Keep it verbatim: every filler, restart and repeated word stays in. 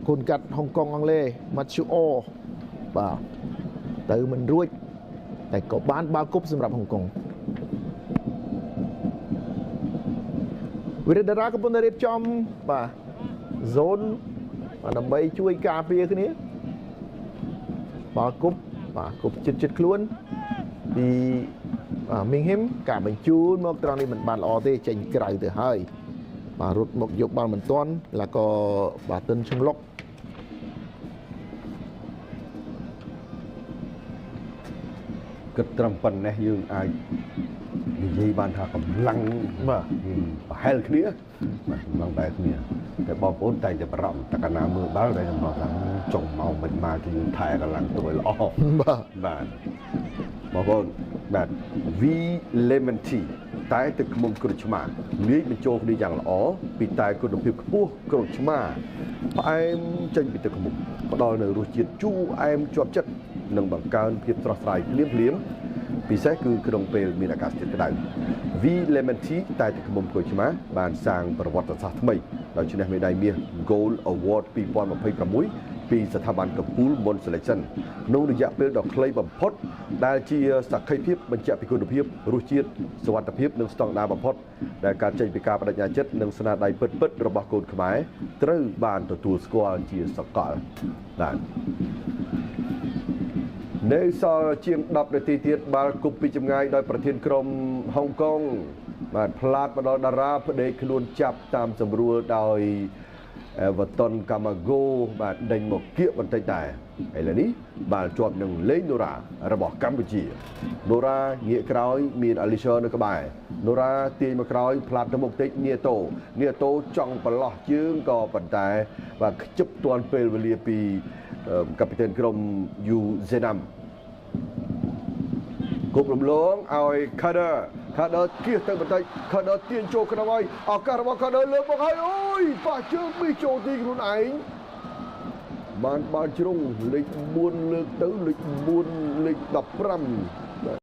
កូនកាត់ហុងកុងអង់គ្លេស ម៉ាធ្យូ អ បាទទៅមិនរួចតែក៏បានបាល់គប់សម្រាប់ហុងកុង វិរិទ្ធតារាកំពុងតែរៀបចំបាទហ្សូនបាទដើម្បីជួយការពារគ្នាបាល់គប់បាទគប់ជិតជិតខ្លួនពីបាទមីងហ៊ីមការបញ្ជូនមកត្រង់នេះមិនបានល្អទេចេញក្រៅទៅហើយបាទរត់មកយកបាល់មិនទាន់ แล้วก็បាទទិនឈុងឡុក គិតត្រឹមប៉ុណ្ណេះយើងអាចនិយាយបានថាកម្លាំង បាទយើងប្រហែលគ្នាបាទកម្លាំងប្រហែលគ្នាតែបងប្អូនតែងតែបារម្ភតែកាលណាមើលបាល់តែខ្ញុំថាចុងម៉ោងមិនមកគឺយើងថែកម្លាំងទៅឲ្យល្អបាទបាទបងប្អូនបាទវីលេម៉ិនធីតែទឹកឃ្មុំគ្រុចឆ្មាលាយបញ្ចូលគ្នាយ៉ាងល្អពីតែគុណភាពខ្ពស់គ្រុចឆ្មាផ្អែមចេញពីទឹកឃ្មុំផ្ដល់នូវរសជាតិជូរអែមជាប់ចិត្ត និងបង្កើនភាពស្រស់ស្រាយភ្លាមៗពិសេសគឺក្នុងពេលមានអាកាសធាតុក្តៅ V Lemon Tea តែទឹកឃ្មុំគ្រុចឆ្មាបានសាងប្រវត្តិសាស្ត្រថ្មីដោយឈ្នះមេដាយមាស Gold Award 2026ពីស្ថាប័នកំពូល Mon Selection ក្នុងរយៈពេលដ៏ខ្លីបំផុតដែលជាសក្ខីភាពបញ្ជាក់ពីគុណភាពរសជាតិសុវត្ថិភាពនិងស្តង់ដារបំផុតដែលកើតចេញពីការបដិញ្ញាចិត្តនិងស្នាដៃពិតៗរបស់កូនខ្មែរត្រូវបានទទួលស្គាល់ជាសកលបាទនៅសល់ជាង10នាទីទៀតបាល់គប់ពីចម្ងាយដោយប្រធានក្រុមហុងកុងបាទផ្លាតមកដល់តារាផ្ដេកខ្លួនចាប់តាមសម្រួលដោយ Everton Camago បាទដេញមកគៀកបន្តិចដែរឥឡូវនេះបាល់ជាប់នឹងលេងនូរ៉ារបស់កម្ពុជានូរ៉ាងាកក្រោយមានអាលីសឺនៅក្បែរនូរ៉ាទាញមកក្រោយផ្លាត់ទៅមុខតិចនាតូនាតូចង់ប្រឡោះជើងក៏ប៉ុន្តែបាទខ្ជិបទាន់ពេលវេលាពីកាពីតេនក្រុមយូហ្សេណាំគប់រំលងឲ្យខាដឺខាដឺគៀសទៅបន្តិចខាដឺទាញចូលក្នុងហើយឱកាសរបស់ខាដឺលើកមកហើយអូយប៉ះជើងពីចូលទីខ្លួនឯងបានបាល់ជ្រុងលេខ4លើកទៅលេខ4លេខ15